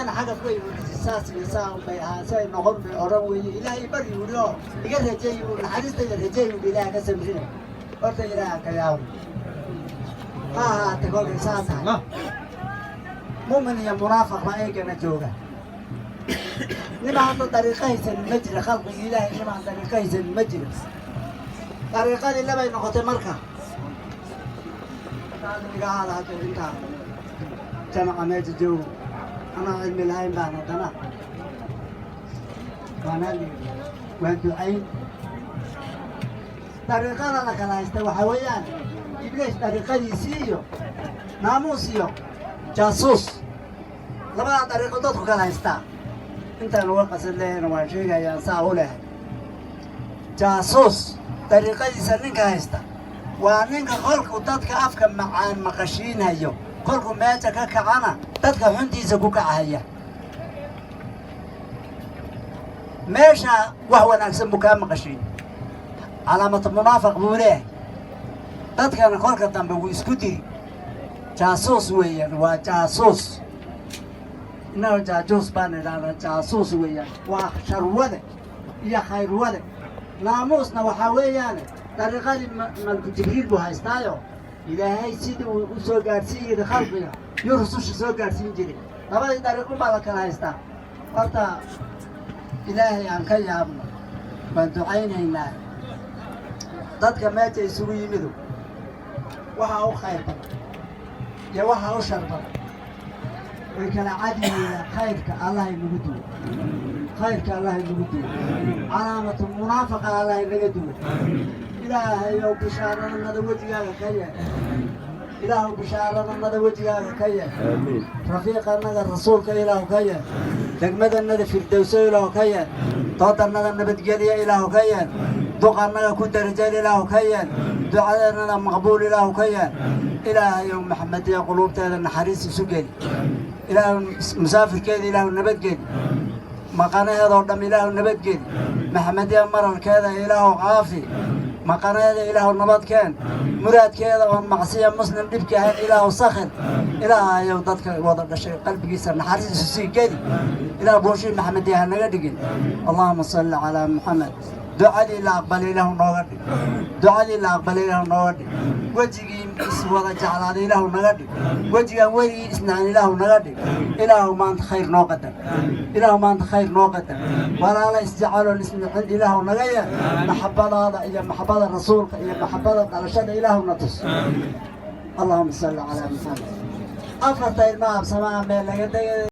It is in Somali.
Iyana xagga ku yidhi, saas iyo saa bay ahaa, si ay noqon bay odhan weeye. Ilaahay bari yidhi oo iga rajeey, naxariistayda rajeey yidhi. Ilaahay ka samrina. Horta Ilaaha ka yaabo ha ahaate. Kolkay saa tahay, mu'min iyo munaafiq baa eegana jooga. Nima hadda dariiqo haysanin ma jira. Khalqiga Ilaahay nimaan dariiqo haysanin ma jira. Dariiqadii labay noqotay. Marka iga ahaada, hadda intaa jamaca meesha joogo, anaa cilmi lahayn baan haddana waan hadli, waan ducayn. Dariiqada la kala haysta waxaa weeyaan Ibliis dariiqadiisii iyo naamuus iyo jaasuus. Labadaa dariiqo dadku kala haystaa. Intaan uga qasad lehayna waan sheegayaan saa u lehay. Jaasuus dariiqadiisa ninka haysta waa ninka kolku dadka afka macaan maqashiinayo, kolku meesha ka kacana dadka xuntiisa ku kacahaya. Meesha wax wanaagsan buu kaa maqashiin, calaamatu munaafiq buu leeyahay. Dadkana kolka dambe wuu isku diri. Jaasuus weeyaan, waa jaasuus. Innaga jaajuus baan idhahnaa. Jaasuus weeyaan, waa sharwade iyo khayrwade. Naamuusna waxaa weeyaane dariiqadii malku Jibriil buu haystaayo. Ilaahay sidii uu u soo gaadhsiin jiray khalqiga yuu rususha soo gaadhsiin jiray. Labadii dariiqun baa la kala haystaa. Horta Ilaahay aan ka yaabno. Waan ducaynaynaa. Dadka meesha isugu yimidu waxaa u khayr badan iyo waxaa u shar badan way kala cadiyeedaan. Khayrka Allah inagu duwo, khayrka Allah inagu duwo, calaamatu munaafaqa Allah inaga duwo. Ilaahay ow, bishaaranada wejigaaga ka yeel. Ilaahu, bishaaranada wejigaaga ka yeel. Rafiiqanaga rasuulka Ilaahu ka yeel. Degmadanada Firdowso Ilaahu ka yeel. Doodannada nabadgelya Ilaahu ka yeel. Duqannaga ku darajeel Ilaahu ka yeel. Ducadeennada maqbuul Ilaahu ka yeel. Ilaahayow, Maxamediya quluubteeda naxariis isu geli. Ilaahu, musaafirkeeda Ilaahu nabadgeli. Maqanaheedoo dham Ilaahu nabadgeli. Maxamediya maralkeeda Ilaahu caafi. Maqanaheeda Ilaahu nabadkeen. Muraadkeeda oon macsiya muslim dhibka ahayn Ilaahu sakhir. Ilaahayow, dadka wada dhashay qalbigiisa naxariis isu sii geli. Ilaah, booshii Maxamediya ha naga dhigin. Allahuma salli calaa Muxamed. Ducadii la aqbalay Ilaahu nooga dhig. Ducadii la aqbalay Ilaahu nooga dhig. Wejigii iswada jeclaaday Ilaahu naga dhig. Wejigaan weligii isnacin Ilaahu naga dhig. Ilaahu, maanta khayr noo qadar. Ilaahu, maanta khayr noo qadar. Walaala isjecaloon isnicin Ilaahu naga yeel. Maxabadaada iyo maxabada rasuulka iyo maxabada dhalashada Ilaahu na tus. Allahuma salli calaa Muxamed. Afarta ilmaha absamaa meel laga degay.